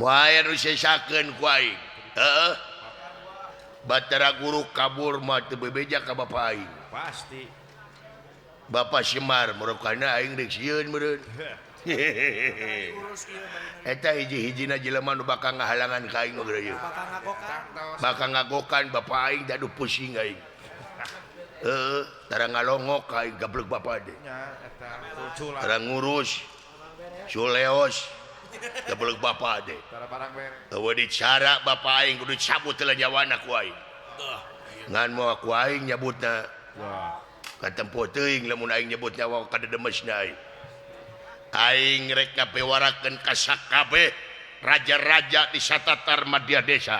Moal aya nu sesakeun ku aing. Heeh. Batara Guru kabur mah teu bebeja ka bapa aing. Pasti. Bapak Semar merokana aing rek sieun meureun. Eta hiji-hijina jelema nu bakal ngahalangan ka aing mah geura ieu. Bakal ngagokan bapa aing da aduh pusing aing. Heeh, tara ngalongok ka aing gablek bapa teh. Nya eta culculan. Tara ngurus. Suleos gablek bapa teh. Tara barang bere. Eueuh dicara bapa aing kudu cabut heula nyawana ku aing. Ngan moal ku aing nyabutna. Wah. Katempo teuing lamun aing nyebut nyawa kadedemesna aing. Aing rek ngapewarakeun ka sakabeh raja-raja di satatar madya desa.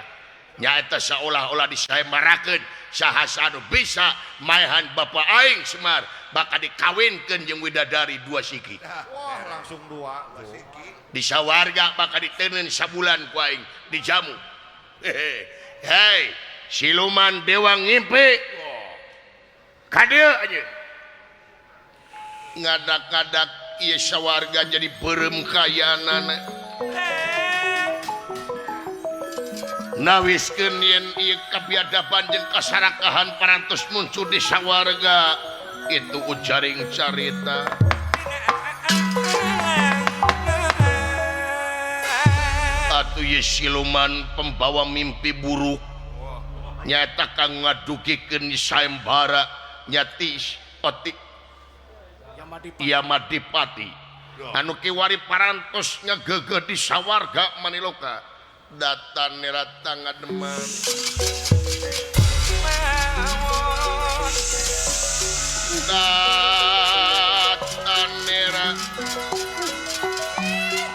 Nyaeta saolah-olah disayembarakeun saha anu bisa maehan bapa aing Semar bakal dikawinkeun jeung widadari dua siki. Wah, langsung dua tuh. Di sawarga bakal diteunkeun sabulan ku aing dijamu. Hehe. Hei, siluman dewa ngimpi. Ka dieu anjeun. Ngadak-ngadak ieu sawarga jadi beureum kayanana. Nawiskeun yen ieu kabiadaban jeung kasarakahan parantos muncul di sawarga. Itu ujaring carita. Atuh ieu siluman pembawa mimpi buruk nyaeta kang ngadugikeun sayembara nyatis pati Yamadipati anu kiwari parantos ngegegeh di sawarga Maniloka datan nerata ngademan datan nera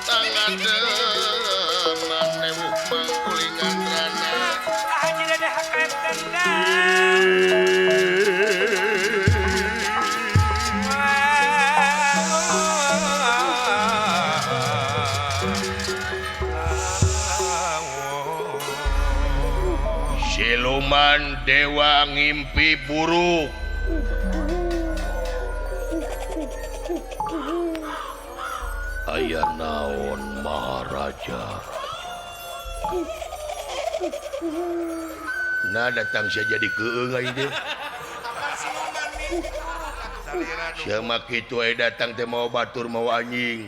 tangademan newuh mangkulingan rana. Siluman dewa ngimpi buruk. Aya naon Maharaja? Nah datang saya jadi keung aing teh. Sia mah kitu aya datang teh mau batur mau anjing.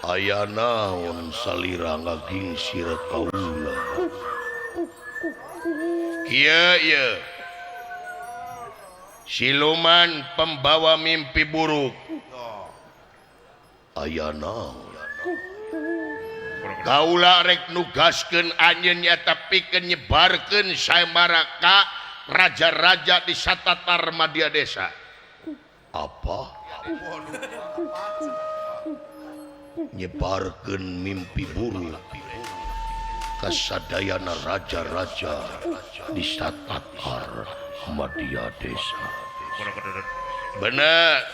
Aya naon salira ngagingsir kaula. Kieu ieu. Siluman pembawa mimpi buruk. Aya naon? Kaula rek nugaskeun anjeun nyata pikeun nyebarkeun sayembara ka raja-raja di satatar madya desa. Apa? Nyebarkeun mimpi buruk kasadayana raja-raja di satatar madya desa. Bener.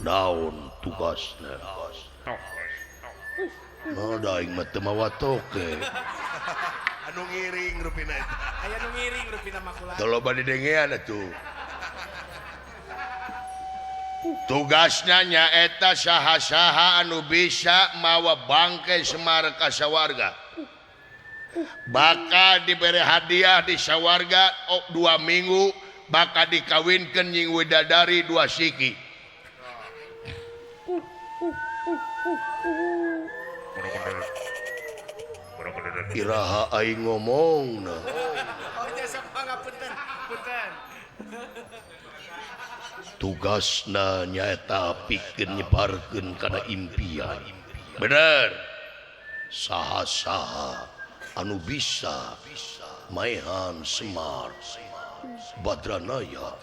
Naon tugasna? Nah, da aing mah teu mawa toke. Anu ngiring rupina eta. Aya nu ngiring rupina makula. Teu loba didengean atuh. Tugasna nyaeta saha-saha anu bisa mawa bangke Semar ka sawarga. Bakal dibere hadiah di sawarga 2 minggu bakal dikawinkeun jeung widadari 2 siki. Iraha aing ngomongna. Oh jasa pangapunten, punten. Tugasna nyaeta pikeun nyebarkeun kana impian. Bener. Saha-saha anu bisa maehan Semar Badranaya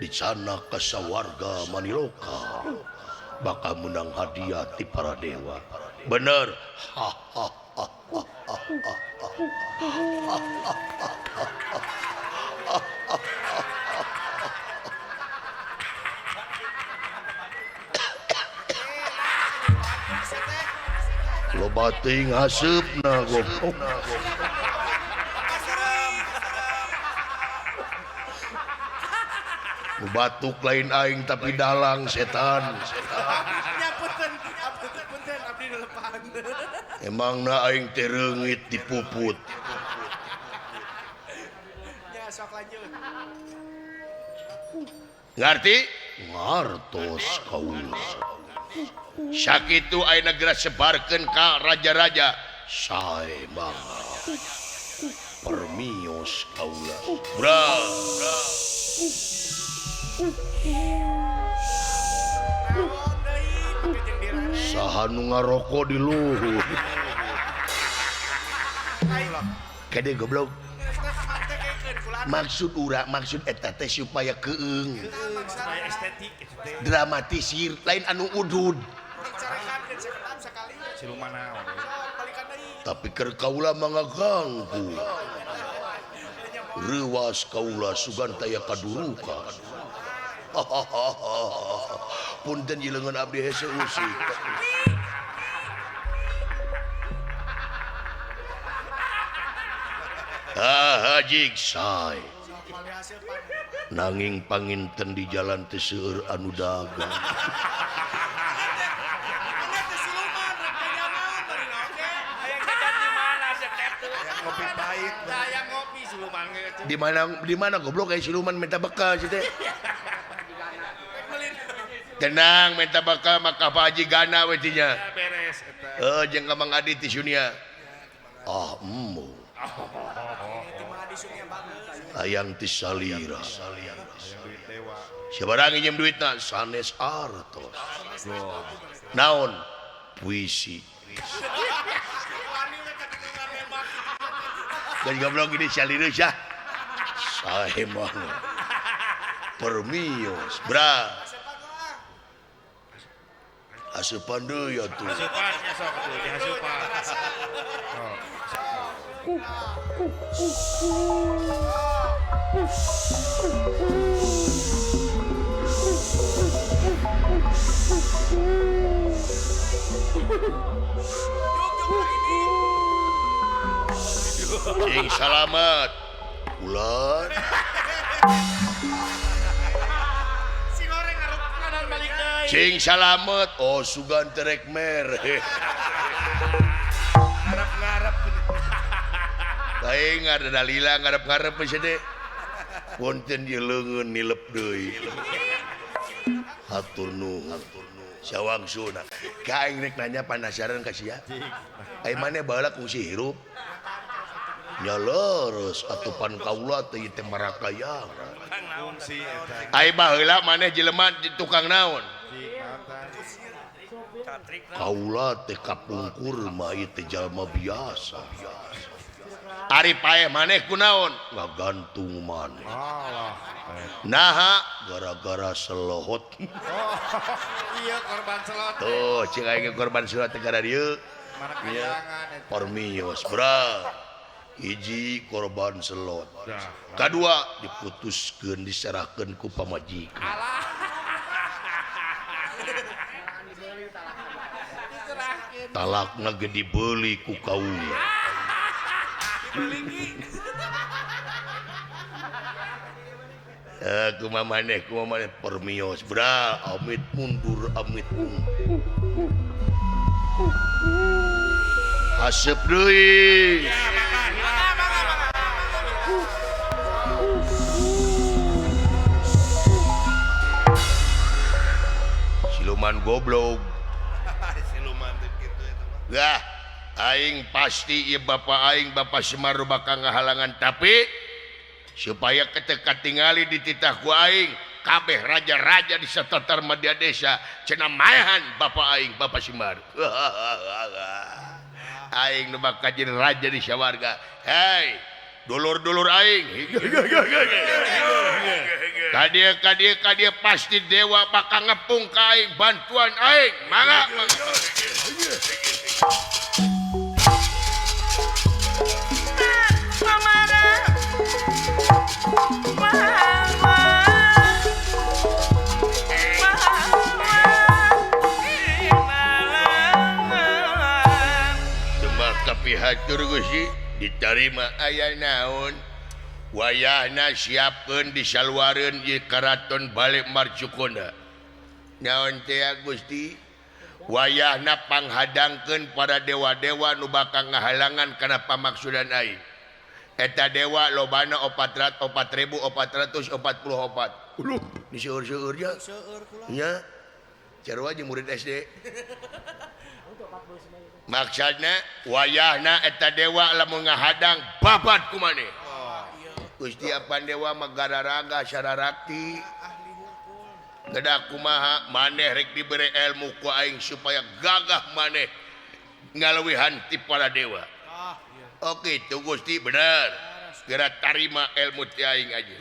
dicana ka sawarga Maniloka bakal menang hadiah ti para dewa. Bener. Ha ha ha ha ha ha. Loba teuing haseupna goblok. Nu batuk lain aing tapi dalang setan. Nya punten, punten abdi nu lepan. Emangna aing teh reungit dipuput. Ya sok lanjut. Ngarti? Ngartos kaula. Sakitu ayeuna geura sebarkeun ka raja-raja. Sae mangga. Permios kaula. Bra. Saha nu ngaroko di luhur. Kade goblok. Maksud urang maksud eta teh supaya keung. Supaya estetik dramatisir lain anu udud. Siluman naon. Tapi keur kaula mah ngaganggu. Reuwas kaula sugan taya kadurukan. Punten ieu leungeun abdi hese usik. Ah jig sae. Nanging panginten di jalan teh seueur anu dagang. Ngopi pahit. Di mana goblok aya siluman minta bekal sih teh. Tenang minta bekal maka Pak Haji Gana we tinya. Beres eta. Heuh jeung ka Mang Adi ti Sunia. Ah embung. Hayang ti salira. Sabarang nginjem duitna sanes artos. Naon? Puisi. Dan goblok ini salira sah. Sae mah. Permios, bra. Asupan deui atuh. Asupan nya sok atuh, dihasupan. Cing salamet. Ular. Cing salamet. Oh sugan terek mere. Ngarep-ngarep. Lain ada dalila ngarep-ngarep geus teh. Punten ieu leungeun nilep deui. Hatur nuhun. Sawangsuna. Ka aing rek nanya panasaran ka sia. Ai maneh baheula kungsi hirup. Nya leres atupan kaula teh teh marakaya. Ai baheula maneh jelema di tukang naon? Kaula teh kapungkur mah ieu teh jalma biasa. Ari paeh maneh kunaon? Ngagantung maneh. Naha gara-gara selohot. Iya korban selot. Tuh cing aing korban selot teh gara dieu. Permios bra. Hiji korban selot. Kadua diputuskeun diserahkeun ku pamajikan. Talakna ge dibeuli ku kaula. Kumaha maneh permios bra amit mundur amit mundur. Asep deui. Siluman goblok. Siluman teh kitu eta mah. Gah, aing pasti ieu bapa aing Bapak Semar bakal ngahalangan tapi supaya ketika tingali dititah ku aing kabeh raja-raja di satatar madya desa cenah maehan bapa aing Bapak Semar. Aing nu bakal jadi raja di sawarga. Hei, dulur-dulur aing. Kadia kadia kadia pasti dewa bakal ngepung ka aing bantuan aing. Mangga. Pihatur Gusti ditarima aya naon Wayahna siapkeun disaluareun di Karaton Bale Marcukona. Naon teh Gusti? Wayahna panghadangkeun para dewa-dewa nu bakal ngahalangan kana pamaksudan aing. Eta dewa lobana 44444. Uluh, di seueur-seueur nya. Nya. Sarua jeung murid SD. Maksudna wayahna eta dewa lamun ngahadang babat ku maneh. Gusti apan dewa mah gararaga sararakti. Gedak kumaha maneh rek dibere ilmu ku aing supaya gagah maneh ngaleuwihan ti para dewa. Oke, itu Gusti bener. Geura tarima ilmu ti aing aja.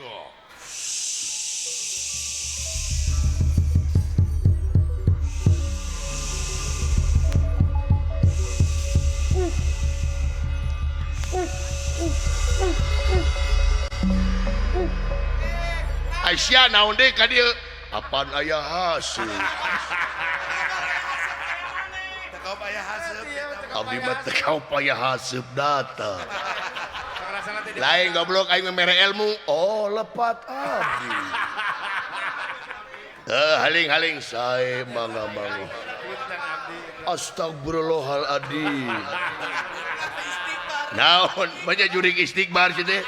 Aisyah naon deui ka dieu? Apaan aya hasil? Abdi mah teu kaupaya haseup datang. Lain goblok aing mere ilmu. Oh, lepat abdi. Haling-haling sae mangga mangga. Astagfirullahaladzim. Naon banyak juring istighfar sih teh.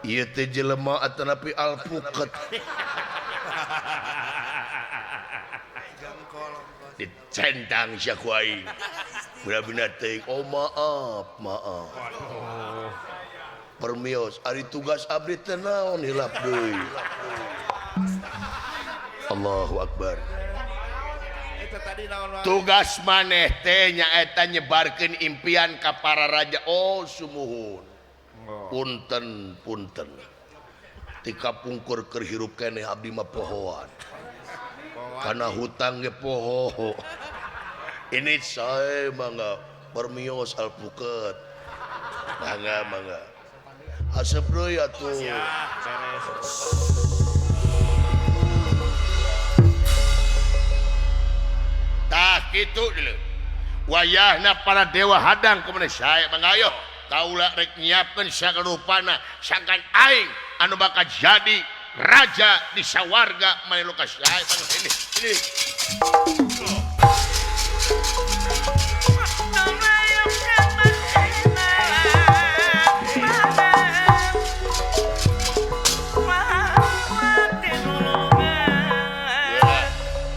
Ieu teh jelema atanapi alpuket. Dicentang sia ku aing. Bener-bener teuing. Oh maaf, maaf. Permios ari tugas abdi teh naon hilap deui. Allahu Akbar. Tugas maneh teh nyaeta nyebarkeun impian ka para raja. Oh sumuhun. Punten punten. Ti kapungkur keur hirup keneh abdi mah pohoan. Kana hutang ge poho. Ini sae mangga permios alpuket. Mangga mangga. Asep deui atuh. Tah kitu deuleu. Wayahna para dewa hadang ku maneh sae mangga ayo. Kaula rek nyiapkeun sagarupana sangkan aing anu bakal jadi raja di sawarga maneh luka sae mangga ini ini.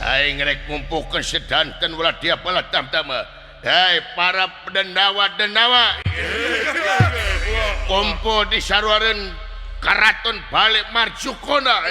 Aing rek ngumpulkeun sedanten ulah dia balah tam-tama. Hei para dendawa-dendawa kumpul di saruareun Karaton Bale Marcukona.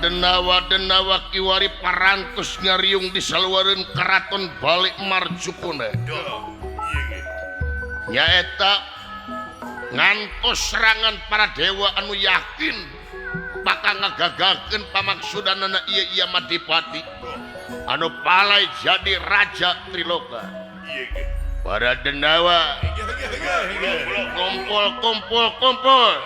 Denawa-denawa kiwari parantos ngariung di saluareun Karaton Bale Marcukona. Nyaeta ngantos serangan para dewa anu yakin bakal ngagagalkeun pamaksudanana ieu-ieu Madipati anu palai jadi raja Triloka. Para denawa kumpul kumpul kumpul.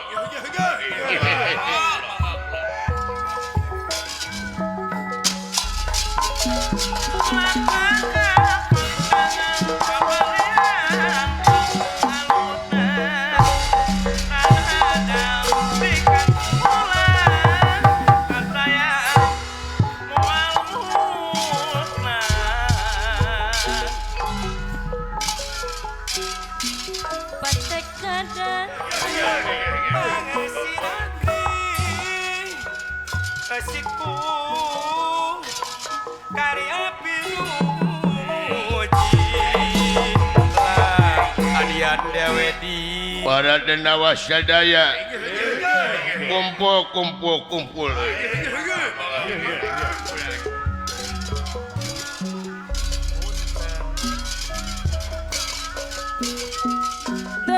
Para denawa sadaya kumpul kumpul kumpul.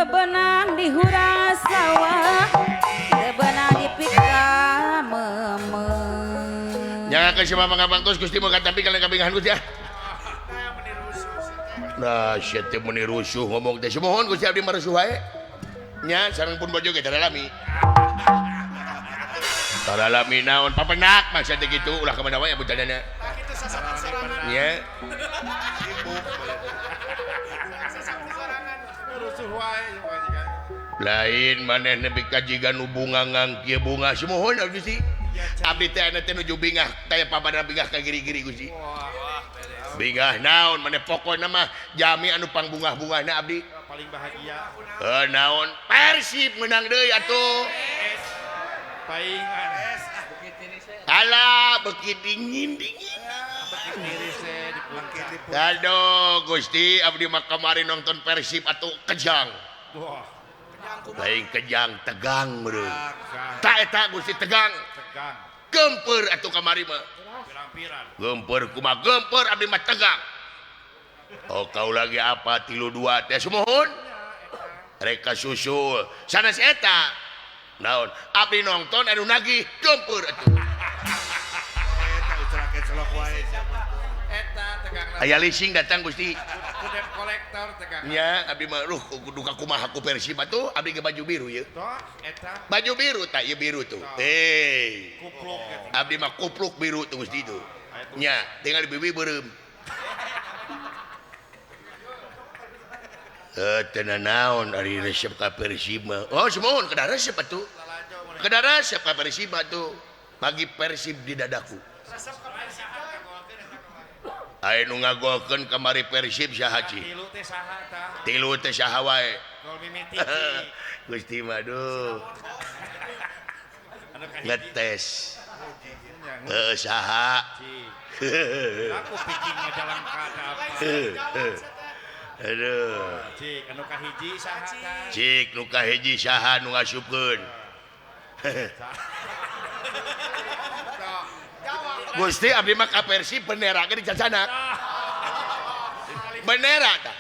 Teu beunang di hurang sawah, teu beunang di pika meumeum. Jangan ke siapa mangabangtos Gusti moga tapi kalian kabingahan Gusti ah. Nah, sia teh meuni rusuh ngomong teh sumuhun Gusti abdi mah rusuh wae. Nya sareng pun bojo ge taralami. Taralami naon papenak mangsa teh kitu ulah ka mana wae abutadana. Tah kitu sasaran sorangan. Nya. Sasaran sorangan. Rusuh wae. Lain maneh nepi ka jiga nu bunga ngangkieu bunga sumuhun Gusti. Abdi teh anu teh nuju bingah taya papadana bingah ka giri-giri Gusti. Bingah naon maneh pokona mah jami anu pangbungah-bungahna abdi paling bahagia. Heuh naon Persib menang deui atuh. Paingan. Alah beuki dingin-dingin. Aduh Gusti abdi mah kamari nonton Persib atuh kejang. Wah. Lain kejang tegang meureun. Ta eta Gusti tegang. Tegang. Gempeur atuh kamari mah. Pirang-pirang. Gempeur kumaha gempeur abdi mah tegang. Oh kau lagi apa 3-2 teh sumuhun. Reka susul sanes eta. Naon abdi nonton anu nagih gempeur atuh. Eta ucrakeun selok wae sia mah. Eta tegang. Aya leasing datang Gusti. Ku debt collector tegang. Nya abdi mah ruh kudu ka kumaha ku Persib atuh abdi ge baju biru ye. Toh eta baju biru tak ieu biru tuh. Hei. Kupluk gitu. Abdi mah kupluk biru tuh Gusti tuh. Nya tinggal di bibi beureum. Teu naon ari resep ka Persib mah. Oh sumuhun kedah resep atuh. Kedah resep ka Persib atuh. Bagi Persib di dadaku. Aya nu ngagolkeun kamari Persib saha cih? Tilu teh saha tah? Tilu teh saha wae. Gol mimiti. Gusti mah aduh. Ngetes. Heuh saha? Aku pikirnya dalam keadaan. Aduh. Cik anu kahiji saha tah? Cik nu kahiji saha nu ngasupkeun? Gusti abdi mah ka Persib bendera ge dicacanak. Bendera tah.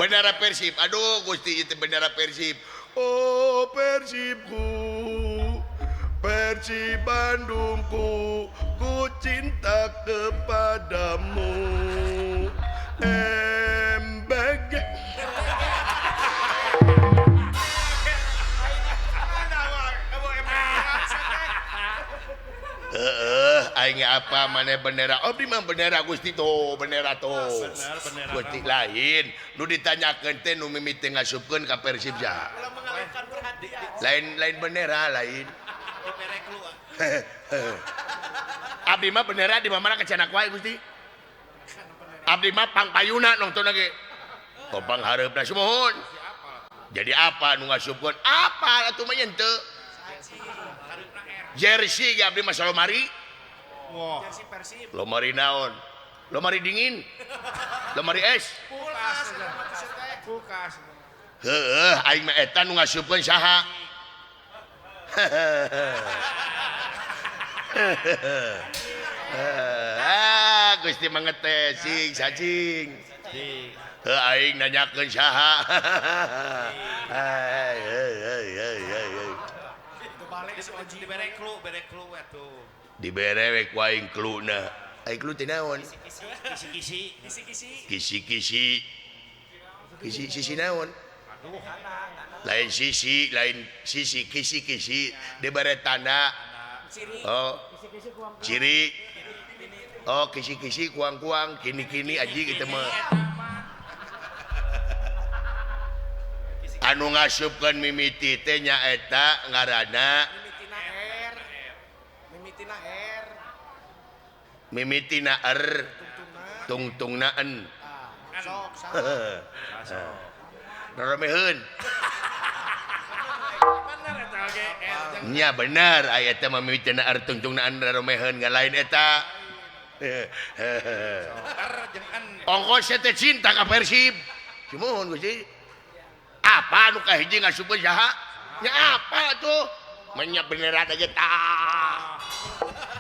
Bendera Persib. Aduh Gusti itu bendera Persib. Oh Persibku, Persib Bandungku, ku cinta kepadamu. MBG. Heeh, aing apa maneh bendera? Abdi mah bendera Gusti tuh, bendera tuh. Bener, bendera. Gusti lain, nu ditanyakeun teh nu mimiti ngasupkeun ka Persib saha? Ulah mengalihkan perhatian. Lain-lain bendera lain. Abdi mah bendera di mana kacanak wae Gusti. Abdi mah pangpayuna nonton lagi. Kopang hareupna sumuhun. Jadi apa nu ngasupkeun? Apa atuh mah henteu? Jersey ge abdi mah lomari. Wah. Jersey Persib. Lomari naon? Lomari dingin. Lomari es. Kulkas. Kulkas. Heueuh, aing mah eta nu ngasupkeun saha? Ah, Gusti mah ngetes cing sacing. Heuh aing nanyakeun saha. Hei hei hei hei. Dibere klu, bere klu atuh. Dibere we ku aing kluna. Aing klu teh naon? Kisi-kisi. Kisi-kisi. Kisi-kisi. Kisi-kisi naon? Lain sisi, lain sisi, kisi-kisi dibere tanda. Oh. Ciri. Oh, kisi-kisi kuang-kuang, kini-kini aji kitu mah. Anu ngasupkeun mimiti teh nyaeta ngaranna mimitina R. Mimitina R. Mimitina R. Tungtungna N. Sok saha. Rameheun. Bener eta oge R. Nya bener aya teh mah mimitina R tungtungna N rameheun ngalain eta. R jeung N. Ongkos teh cinta ka Persib. Sumuhun Gusti. Apa nu kahiji ngasupkeun saha? Nya apa tuh? Menya bendera aja tah.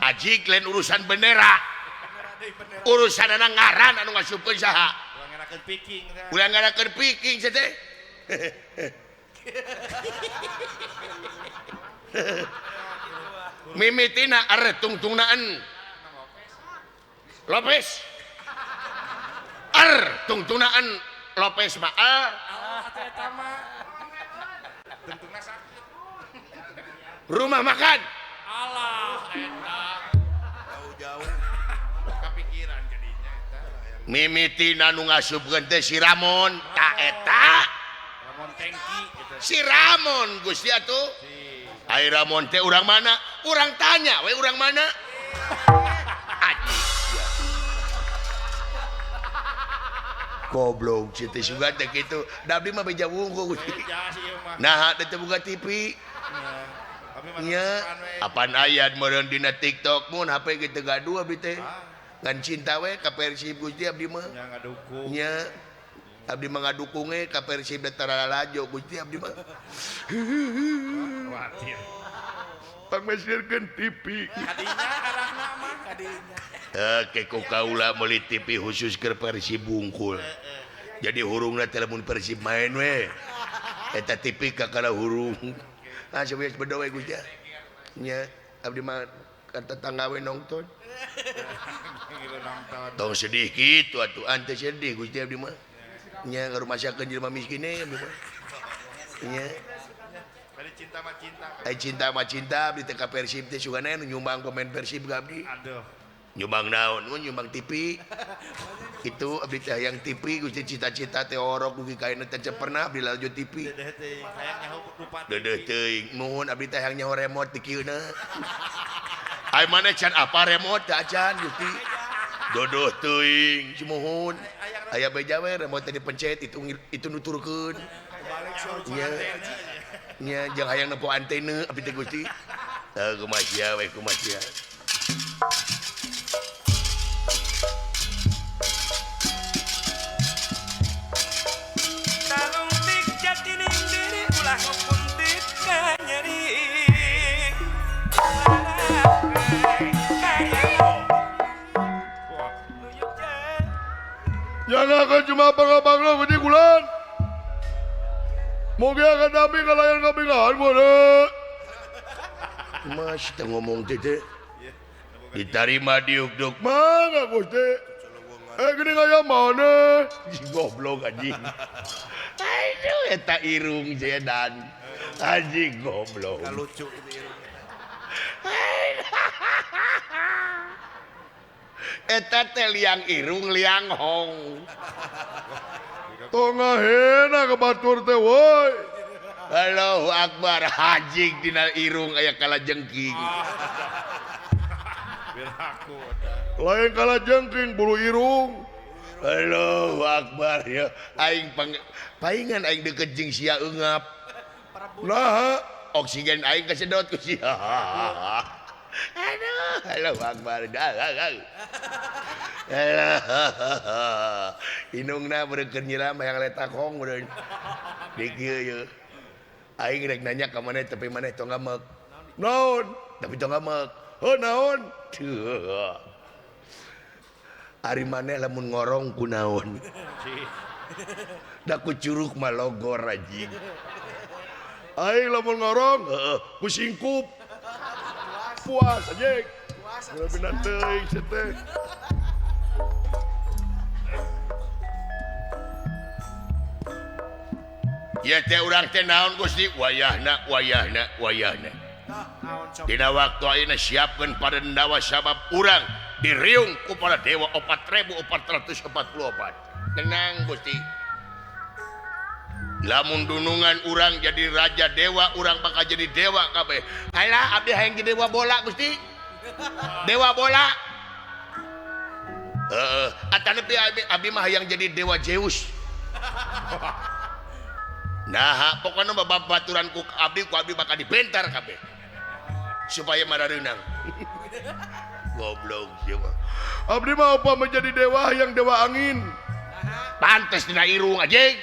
Ajik lain urusan bendera. Urusanana ngaran anu ngasupkeun saha? Ulah ngarakeun piking teh. Ulah ngarakeun piking teh. Mimitina ar tungtungnaan Lopez ar tungtungnaan Lopez mah a rumah makan alah eta jauh-jauh kepikiran jadinya eta mimitina nu ngasupkeun teh si Ramon ta eta Ramon tengki gitu. Si Ramon Gusti atuh ai Ramon teh urang mana urang tanya we urang mana goblok si teh sugan teh kitu da abdi mah beja wungkul Gusti nah teh buka TV nya apaan ayat meureun dina TikTok mun HP ge teu gaduh abdi teh ngan cinta we ka Persib Gusti abdi mah nya ngadukung nya abdi mah ngadukung we ka Persib da taralalajo Gusti abdi mah khawatir pangmesirkeun TV kadinya arahna mah kadinya ke ku kaula meuli TV khusus keur Persib bungkul jadi hurungna teh lamun Persib main we eta TV ka kala hurung ah sabeus bedo we Gusti nya abdi mah ka tetangga we nongton tong sedih kitu atuh ante sedih Gusti abdi mah nya ngarumasakeun jelema miskin we abdi mah nya bari cinta mah cinta ai cinta mah cinta abdi teh ka Persib teh sugana nu nyumbang pemain Persib ka abdi aduh nyumbang naon mun nyumbang TV itu abdi teh hayang TV Gusti cita-cita teh orok dugi ka ayeuna teh pernah abdi lalajo TV dedeh teuing hayang nyaho rupa dedeh teuing nuhun abdi teh hayang nyaho remote di kieu na ai maneh can apa remote teh acan Gusti dodoh teuing sumuhun aya beja we remote teh dipencet itu nuturkeun nya nya jeung hayang nempo antena abdi teh Gusti teu kumaha sia we kumaha sia. Jangan akan cuma bangga-bangga gede bulan. Moga akan dami kalayan kabingan boleh. Mas teh ngomong teh teh. Diterima diuk-duk mana Gusti? Gini kaya mana? Goblok anjing. Aduh eta irung jedan. Anjing goblok. Lucu itu irung. Eta teh liang irung liang hong. Tongahena ke batur teh woi. Allahu akbar anjing dina irung aya kalajengking. Lain kalajengking bulu irung. Allahu akbar ya aing paingan aing deket jeung sia eungap. Nah, oksigen aing kasedot ku sia. Aduh, Allahu akbar. Inungna bereukeun nyiram hayang letakong meureun. Di kieu ye. Aing rek nanya ka maneh tapi maneh tong ngamek. Naon? Tapi tong ngamek. Heuh naon? Teu. Ari maneh lamun ngorong ku naon? Da ku curug mah logor anjing. Aing lamun ngorong heeh ku singkup. Puas anjing. Bener teuing sia teh. Ya teh urang teh naon Gusti? Wayahna wayahna wayahna. Dina waktu ayeuna siapkeun parendawa sabab urang diriung ku para dewa 4444. Tenang Gusti. Lamun dunungan urang jadi raja dewa, urang bakal jadi dewa kabeh. Alah abdi hayang jadi dewa bola Gusti. Dewa bola. Heeh, atanapi abdi mah hayang jadi dewa Zeus. Nah, pokoknya babaturan ku abdi bakal dibentar kabeh. Supaya marareunang. Goblok sia mah. Abdi mah apa menjadi dewa yang dewa angin. Pantes dina irung anjing.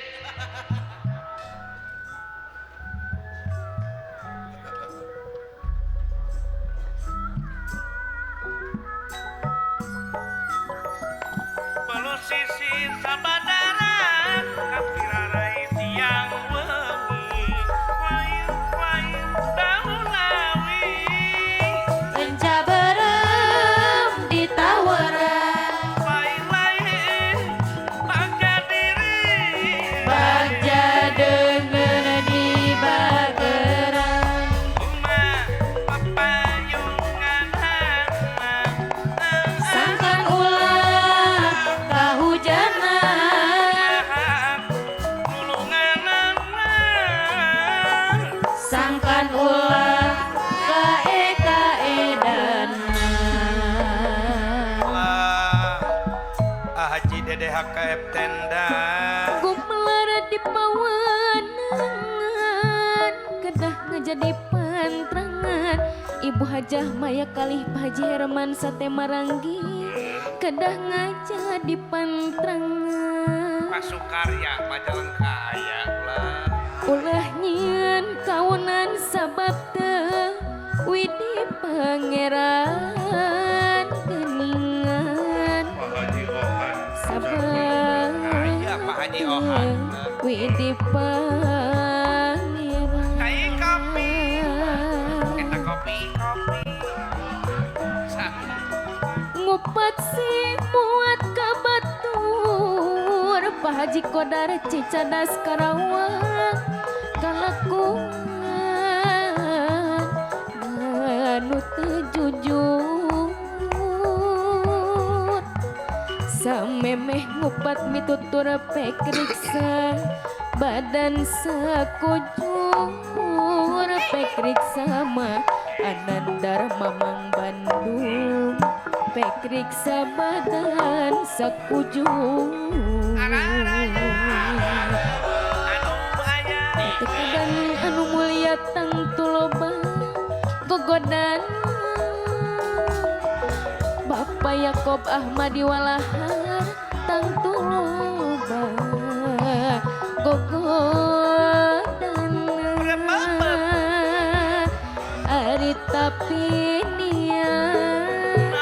Sisi sabadaran kapirarai siang. Sangkan ulah kae-kaedan. Lah Haji Dede HKF tenda gumelar di pawenangan kedah ngajadi pantrangan. Ibu Hajah Maya kalih Pak Haji Herman Sate Maranggi kedah ngajadi pantrangan. Pasukarya Majalengka aya ulah. Ulah nyieun kaunan sabab teu widi pangeran geningan. Pak Haji Ohan. Sabab Aya Pak Haji Ohan. widi pangeran. Cai kopi. Eta kopi kopi. Ngupat si muat ka batur Pak Haji Kodar Cicadas Karawang kalakuan anu teu jujur. Samemeh ngupat mitutur pekriksa badan sakujur pekriksa mah Anandar Mamang Bandung pekriksa badan sakujur. Tekadan anu mulia tangtu loba gogodan Bapak Yakob Ahmadi Walahar tangtu loba gogodan. Ari tapi niat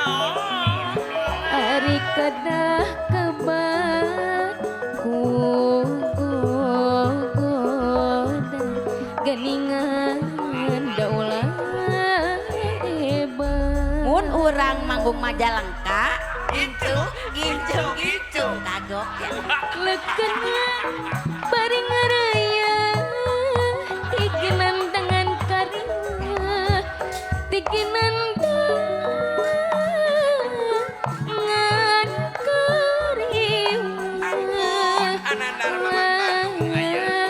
ari kedah kebat ku gogodan geningan daulah hebat. Mun urang manggung Majalengka Gincu gincu gincu. Kagok ya. Lekena bari ngaraya tigenan dengan karinga tigenan dengan karinga. Ampun Anandar Mamang Bandung ayeuna.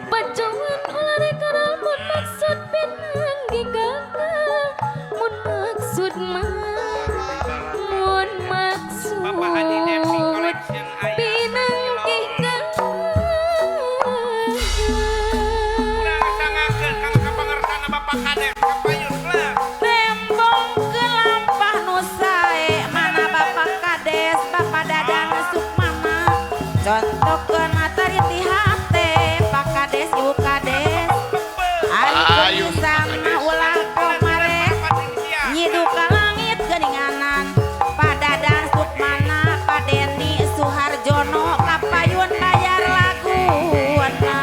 Pacuan ulah reka mun maksud pinanggi gagal mun maksud mah mun maksud Bapak Haji Devi Collection aya. pinanggi gagal. Urang sangakeun kang kapangersana Bapak Kades kapayun lah. Tembong ke lampah nu sae mana Bapak Kades Bapak Dadang Sukmana contohkeun materi ti hate Pak Kades Ibu Kades. Ari Ayun, Pak keulisan Kades. ulah komare nyidu ka langit geuninganan Pak Dadan Sukmana Pak Deni Suharjono kapayun bayar laguna.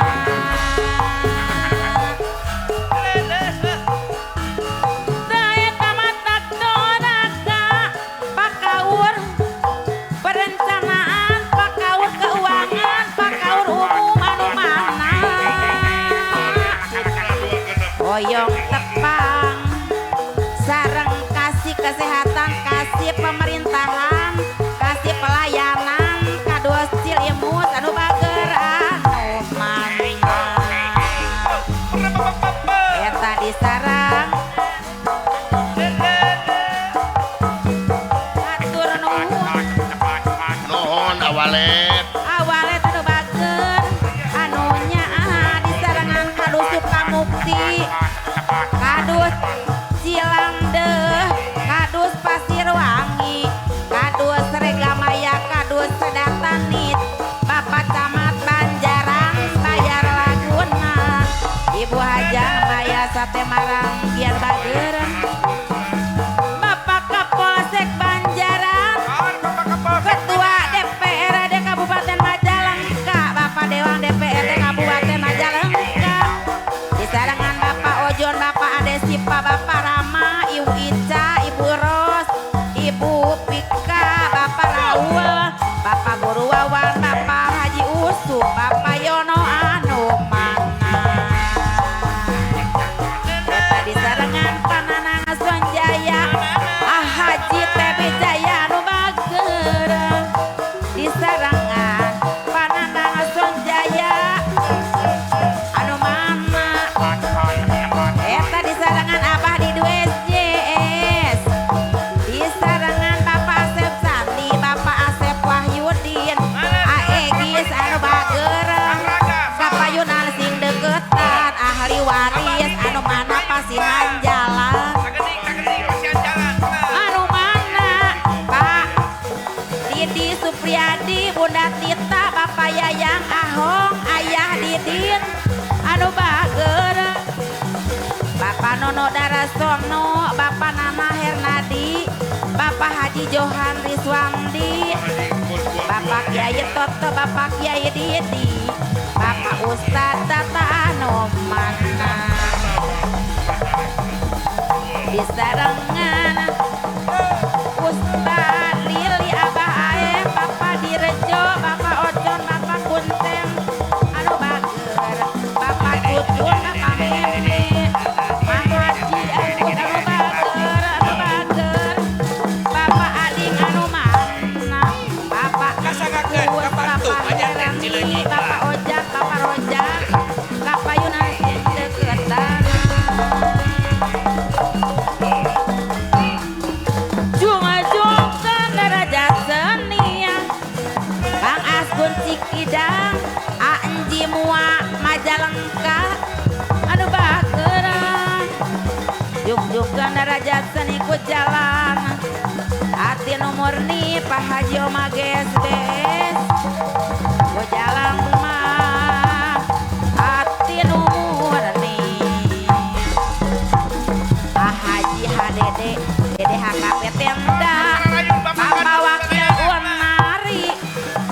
Daeta matak doraka Pakaur perencanaan Pakaur keuangan Pakaur umum anu mana Hoyong tepang sareng kasih kesehatan kasih pemerintahan kasih pelayanan kados Cilimus anu bager anu mana eta disarang atur nuhun. Nuhun awalet. Awale anu bager anu nyaah disarengan kadus Sukamukti kadus Cilandeuh kadus Pasirwangi kadus Regamaya kadus Sedatanit Bapak Camat Banjaran bayar laguna Ibu Hajah Maya Sate Maranggian bager Bapak Kapolsek Banjaran Ketua DPRD Kabupaten Majalengka Bapak Dewan DPRD Kabupaten Majalengka disarengan Bapak Ojon Bapak Adesipa Bapak Rama Ibu Ica Ibu Ros Ibu Pika Bapak Raul Bapak Guru Wawan Bapak Haji Usu Bapak Yono anu mana eta disarengan masihan jalan anu mana Pak Didi Supriyadi Bunda Tita Bapak Yayang Ahong Ayah Didin anu bager Bapak Nono Darasono Bapak Nana Hernadi Bapak Haji Johan Rizwandi Bapak Kiai Toto Bapak Kiai Didi Bapak Ustadz Tata anu mana disarengan Ustadz Lili Abah Ae Bapak Direjo Bapak Ocon Bapak Kunteng anu bager Bapak Cucun Bapak Meme Mahaji Angkut anu bager anu bager Bapak Ading anu mana Bapak Kasangakeun Kus kapantu Bapak aja teh Herani Cileunyi. Bapak Ojak Bapak Rojak Kapayunan deketan Jung-jungkeun derajat senia Kang Asgun Cikidang Anji Mua Majalengka anu bageran Jung-jungkeun derajat seni ku jalan Ati nu murni Pak Haji Oma Gesbes ku jalan mah ati nu murni Pak Haji HDD Dede HKP Tenda Bapak Wakil Unari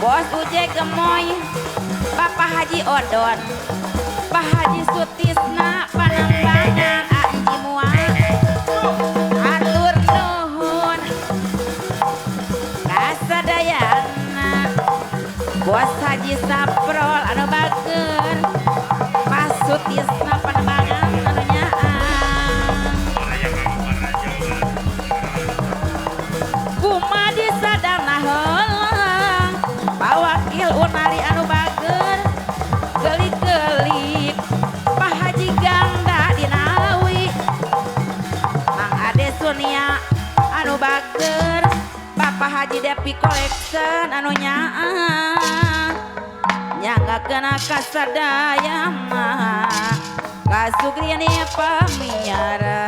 Bos Uje Gemoy Bapak Haji Odon Pak Haji Sutisna Panambangan Anji Mua Atur nuhun Kasadayana Bos Haji Saprol anu bager Pak Sutisna Panambangan anu nyaah Kumadi sadana heulang Pak Wakil Unari anu bager Gelik-gelik Pak Haji Ganda Dinawi Mang Ade Sunia anu bager Bapak Haji Depi Collection anu nyaah Nyanggakeun kasadaya mah Kasugrian pamiarasa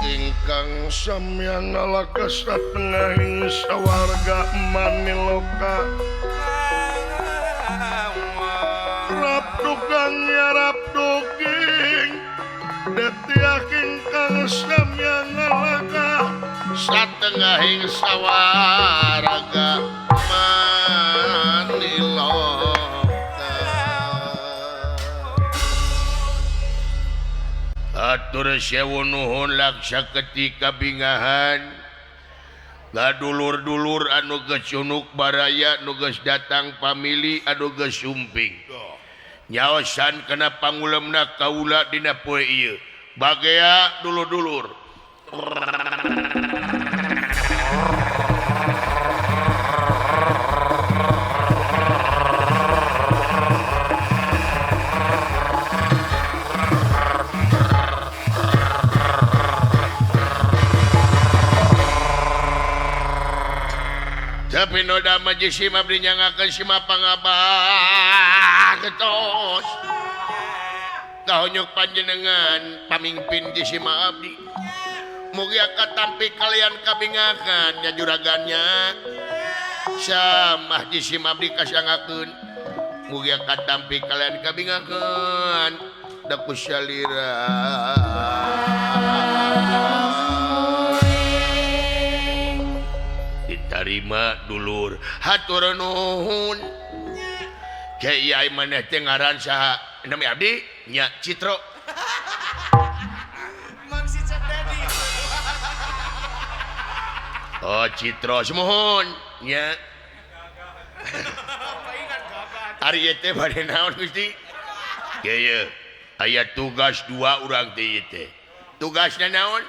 Ingkang samyang ngalaka satengahing sawarga maniloka rap dugang yarap duging detiak ingkang samyang ngalaka satengahing sawarga maniloka. Atur sewu nuhun laksa ketika bingahan gadulur-dulur anu geus cunuk baraya nu geus datang pamili anu geus sumping nyaosan kana pangulemna kaula dina poe ieu bagea dulur-dulur. Tapi noda majlis sima abdi nyangakeun sima pangabah ketos. Kahonyok panjenengan pamingpin di sima abdi. Mugia katampi kalian kabingakan nya juragannya. Samah di sima abdi kasangakeun. Mugia katampi kalian kabingakan da kusalira. Diterima dulur hatur nuhun. Kiai maneh teh ngaran saha? Nami abdi nya Citro. Mang si Cep Dedi. Oh Citro sumuhun nya. Ari ieu teh bade naon Gusti? Kieu aya tugas dua urang teh ieu teh. Tugasna naon?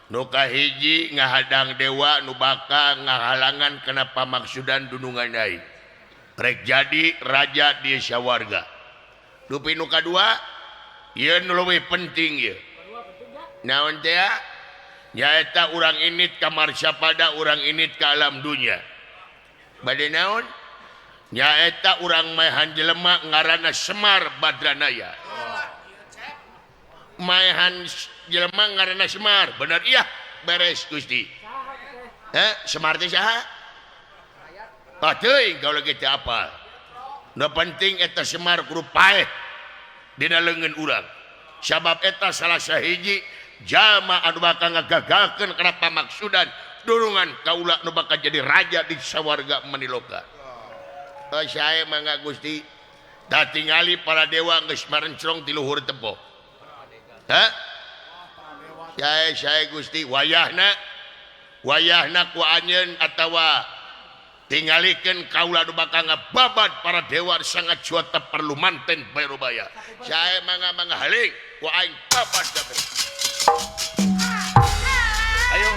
Nu kahiji ngahadang dewa nu bakal ngahalangan kana pamaksudan dunungan aing. Rek jadi raja di sawarga. Dupi nu kadua ieu nu leuwih penting ieu. Naon teh? Nyaeta urang init ka marsapada, urang init ka alam dunya. Bade naon? Nyaeta urang maehan jelema ngaranna Semar Badranaya. Maehan jelema ngaranna Semar, bener iya beres Gusti. Semar teh saha? Ah teuing kaula ge teu apal. Nu penting eta Semar kudu paeh dina leungeun urang. Sabab eta salah sahiji jalma anu bakal ngagagalkeun kana pamaksudan durungan kaula nu bakal jadi raja di sawarga maniloka. Oh sae mangga Gusti. Da tingali para dewa geus marencrong ti luhur tempo. Hah? Sae sae Gusti wayahna wayahna ku anjeun atawa tingalikeun kaula nu bakal ngababat para dewa sangat cuata perlu manten bayrobaya. Sae mangga mangga haling ku aing babat kabeh. Ayo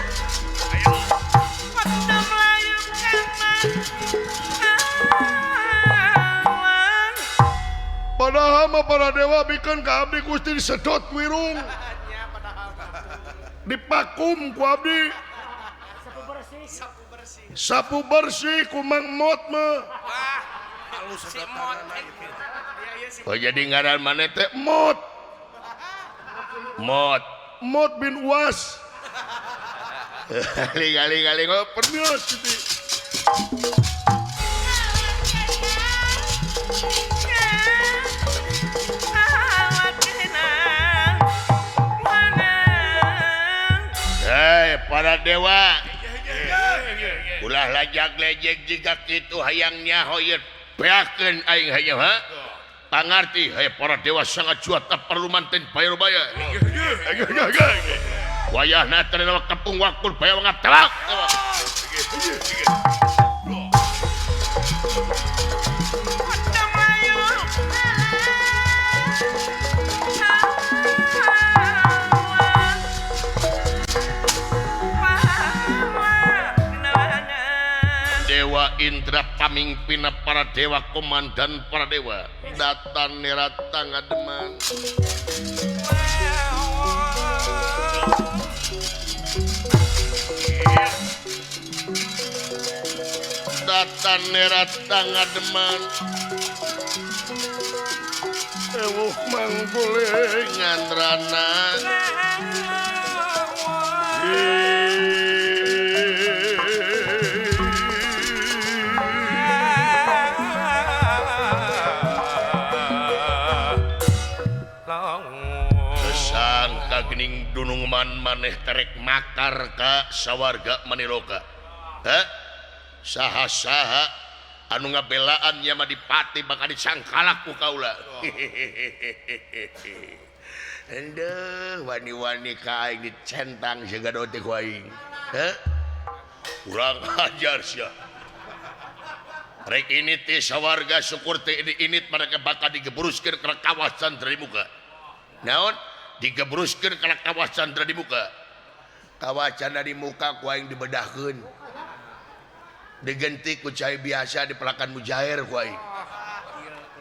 ayo Padahal mah para dewa bikeun ka abdi Gusti disedot ku irung. Dipakum ku abdi. Sapu bersih ku Mang Mot mah. Oh jadi ngaran maneh teh Mot. Mot. Mot bin Uas. Aling-aling oh permios gitu. Hei para dewa, ulah lajak lejek jika kitu hayang nyaho ieu beakeun aing hayang ha? Pangarti hei para dewa sangat cuat tak perlu manten bayar-bayar. Wayahna teh kepung wakul baya ngatelak. Dewa Indra pamimpina para dewa komandan para dewa datan nerata ngademan. Datan nerata ngademan. Ewuh manggulingan rana. Gening dunungan maneh terek makar ka sawarga maniloka. Heh? Saha-saha anu ngabelaan nya mah dipati bakal disangkalak ku kaula. Endeuh wani-wani ka aing dicentang siga teh ku aing. Heh? Urang hajar sia. Rek ini teh sawarga syukur teh ini init mereka bakal digebruskeun kana kawah Candra di muka. Naon? Digebruskeun kana kawah Candra di muka. Kawah Candra di muka ku aing dibedahkeun. Digenti ku cai biasa dipelakan mujair ku aing.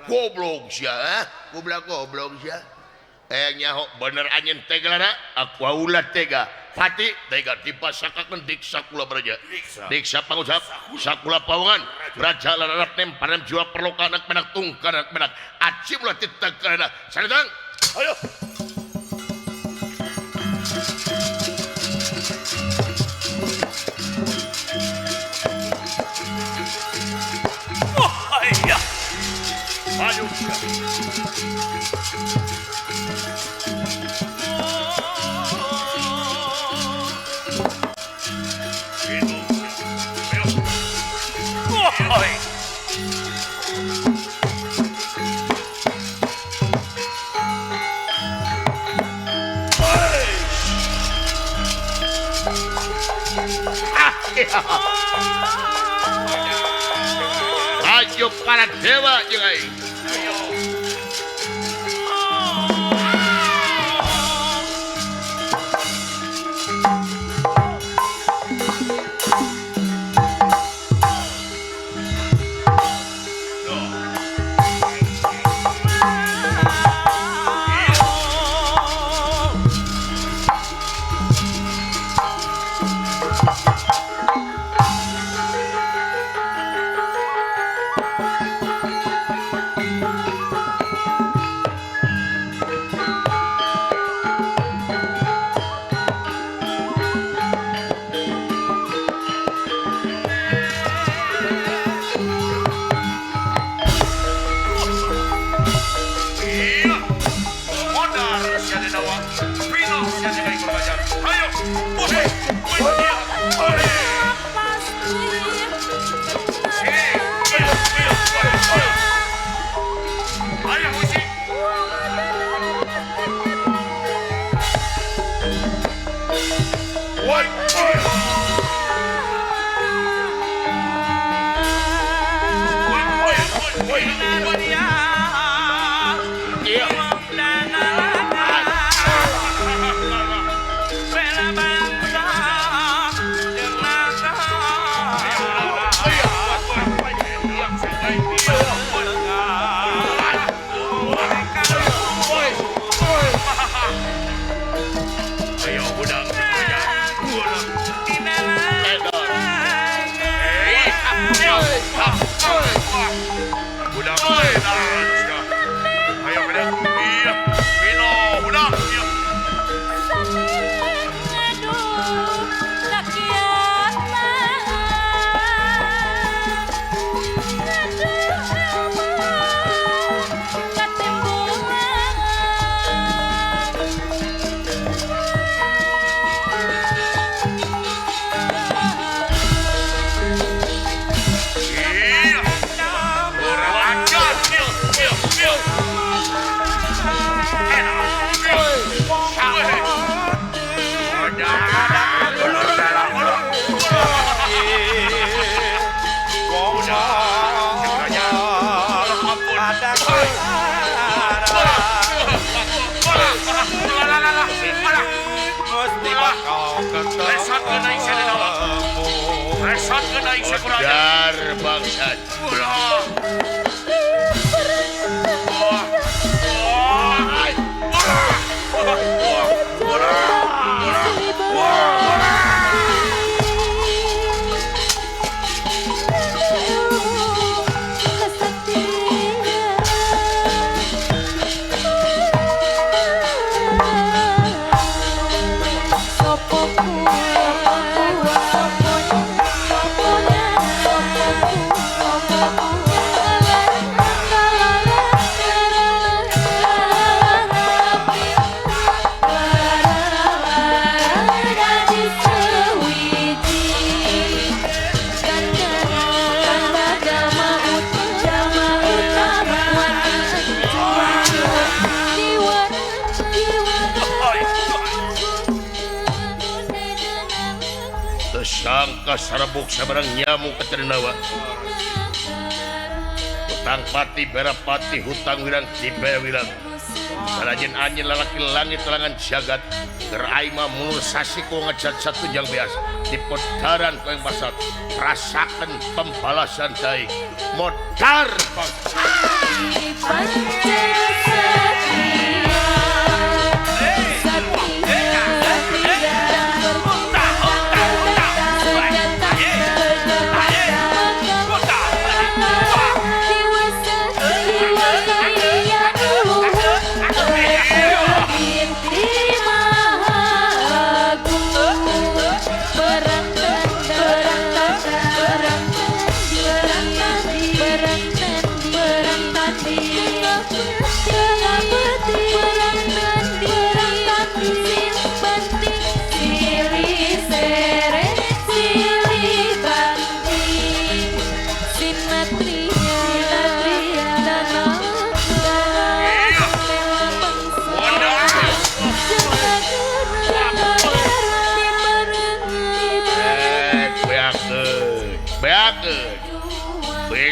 Goblok sia, ah? Goblok goblok sia. Nyaho bener anjeun tega lana, aku ulah tega. Pati tega dipasakakeun diksa kula braja. Diksa pangusap, sakula pawangan, raja larat nemparan jiwa perloka anak menak tungkar anak menak. Aci ulah titagana. Sadatang. Ayo. Ayo. Maju Tujuh para dewa jeung aing. Dar bangsat. Sangka sarebuk sabarang nyamuk keternawa. Hutang pati berapati hutang wirang dibere wirang. Sanajan anjeun lalaki langit telangan jagat keur aing mah munur sasiku ngejat satunjang beas di podaran ku yang pasat rasakeun pembalasan daing modar bangsa.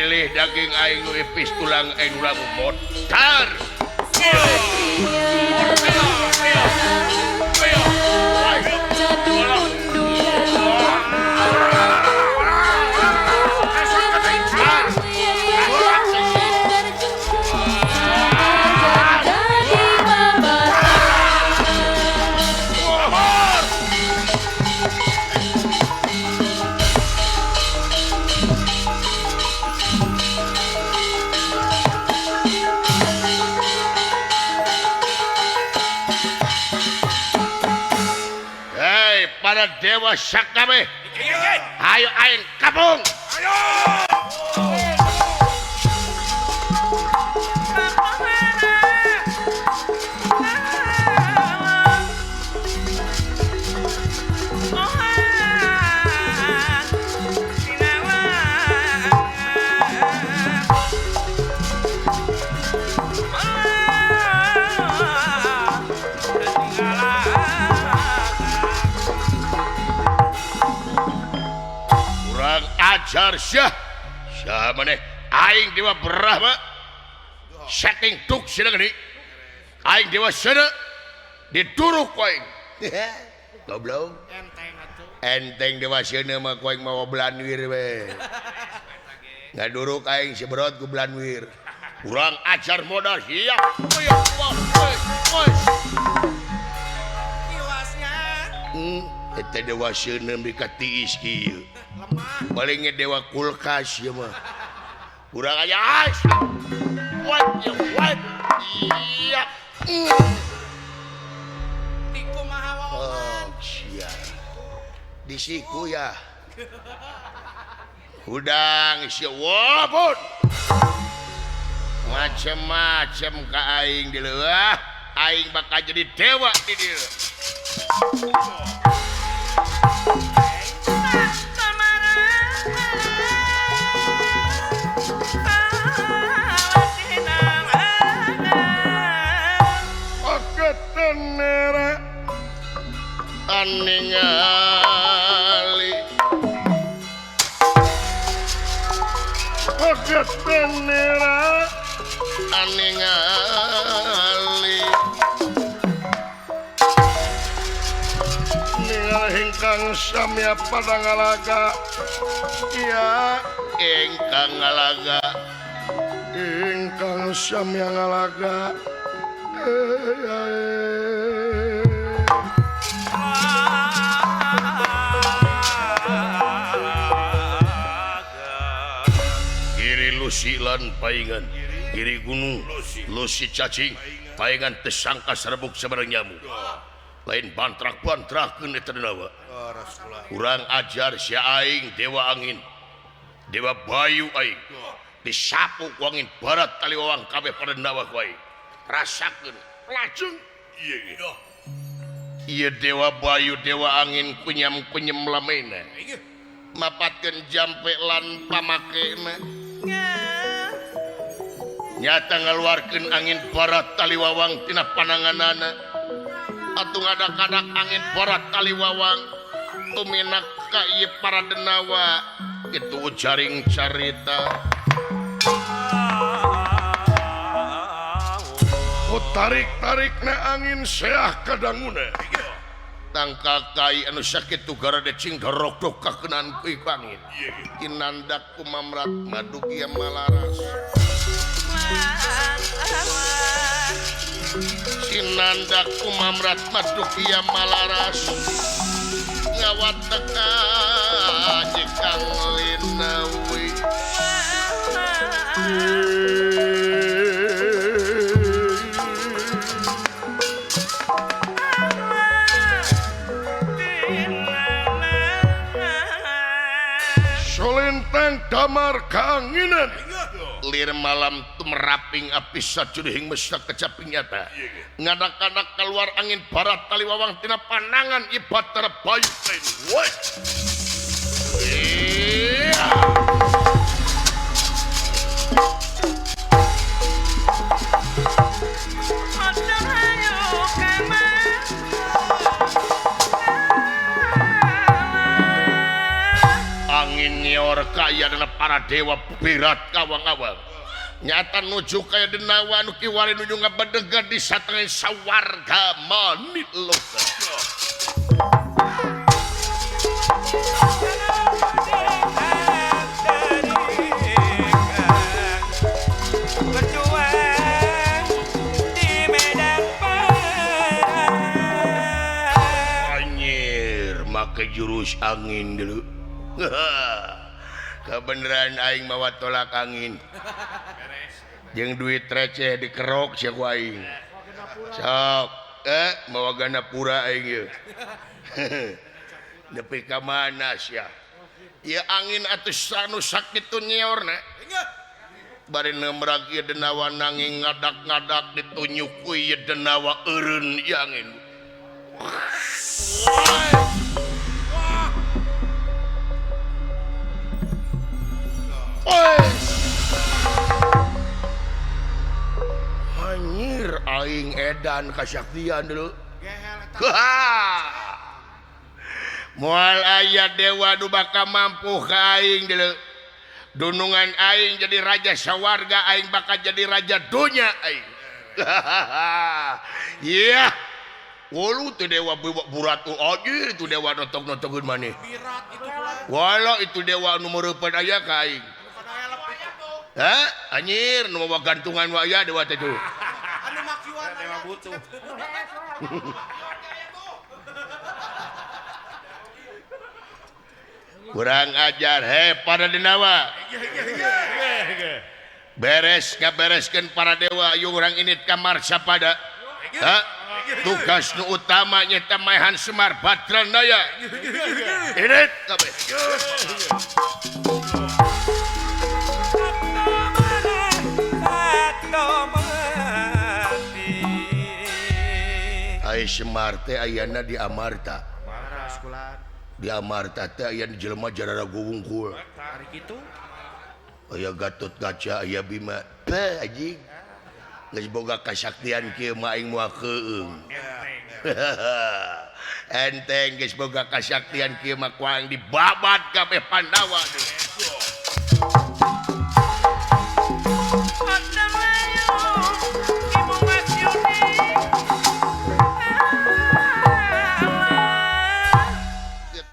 Pilih daging aing nu ipis tulang aing nu lagu motar. Para dewa sakabeh ayo aing kabung ayo. Ajar syah syah maneh aing dewa Brahma saking tuk sina geuning aing dewa sana diduruk ku aing goblok enteng atuh enteng dewa sana mah ku aing mawa belanwir we ngaduruk aing seberot ku belanwir urang ajar modal siap tiwasnya eta dewa sana mika tiis kieu palingnya dewa kulkas ya mah kurang aja what ya what iya tiku maha oh sia di siku ya hudang sia wabun macem-macem ka aing di leuah aing bakal jadi dewa di dieu. Ningali Oketenera aningali ningali ingkang samya pada ngalaga iya ingkang ngalaga ingkang samya ngalaga Lusilan paingan kiri gunung lusi cacing paingan tersangka serbuk sebarang nyamu lain bantrak-bantrakeun eta denawa kurang ajar si aing dewa angin dewa bayu aing disapu ku angin barat taliwang kabeh pada denawa ku aing rasakeun lajeng ieu dewa bayu dewa angin kunyam-kunyam lamena mapatkeun jampe lan pamakena nyata ngaluarkeun angin barat taliwawang tina pananganana atuh ngadak-adak angin barat taliwawang tuminak ka ieu para denawa kitu jaring carita ku tarik-tarikna angin seah kadanguna tangka kai anu sakitu garade cing dorok-dok kakeunaan ku angin kinandak ku mamrat madugia malaras sinandak ku mamrat madugia malaras ngawat teka jekang linawi Solentang damar keanginan lir malam tumeraping api sajurihing mesak kecaping nyata ngadak-ngadak keluar angin barat taliwawang tina panangan ibatara bayu lain. Angin nyior kaya dana Para dewa pirat kawang-awang. Nyata nuju kaya denawa nu kiwari nuju ngabedegan di satengah sawarga manitloka. Berjuang di medan perang. Anjir, make jurus angin dulu. Kebeneran aing mawa tolak angin. Jeung duit receh dikerok sia ku aing. Sok, mawa ganapura aing ieu. Nepi ka mana sia? Ieu angin atuh anu sakitu nyeorna. Bari nemrag ieu denawa nanging ngadak-ngadak ditunyuk ku ieu denawa eureun ieu angin. Anjir aing edan kasaktian dulu. Moal aya dewa nu bakal mampu ka aing dulu. Dunungan aing jadi raja sawarga, aing bakal jadi raja dunya aing. Iya. Wulu tu dewa buratu anjir itu dewa notok-notokeun maneh. Walau itu dewa nu meureupeup aya ka aing. Hah? Anjir, nu mawa gantungan waya dewa teh tuh. Anu makiwan dewa butuh. Kurang ajar, he para denawa. Beres ngabereskeun para dewa yuk urang init ka Marsapada. Hah? Tugas nu utama nyata maehan Semar Badranaya. Init kabeh. Ai Semar teh ayana di Amarta. Di Amarta teh aya jelema jarara wungkul. Aya Gatot Kaca, aya Bima. Teh anjing. Geus boga kasaktian kieu mah aing moal keung. Enteng geus boga kasaktian kieu mah ku aing dibabat kabeh Pandawa.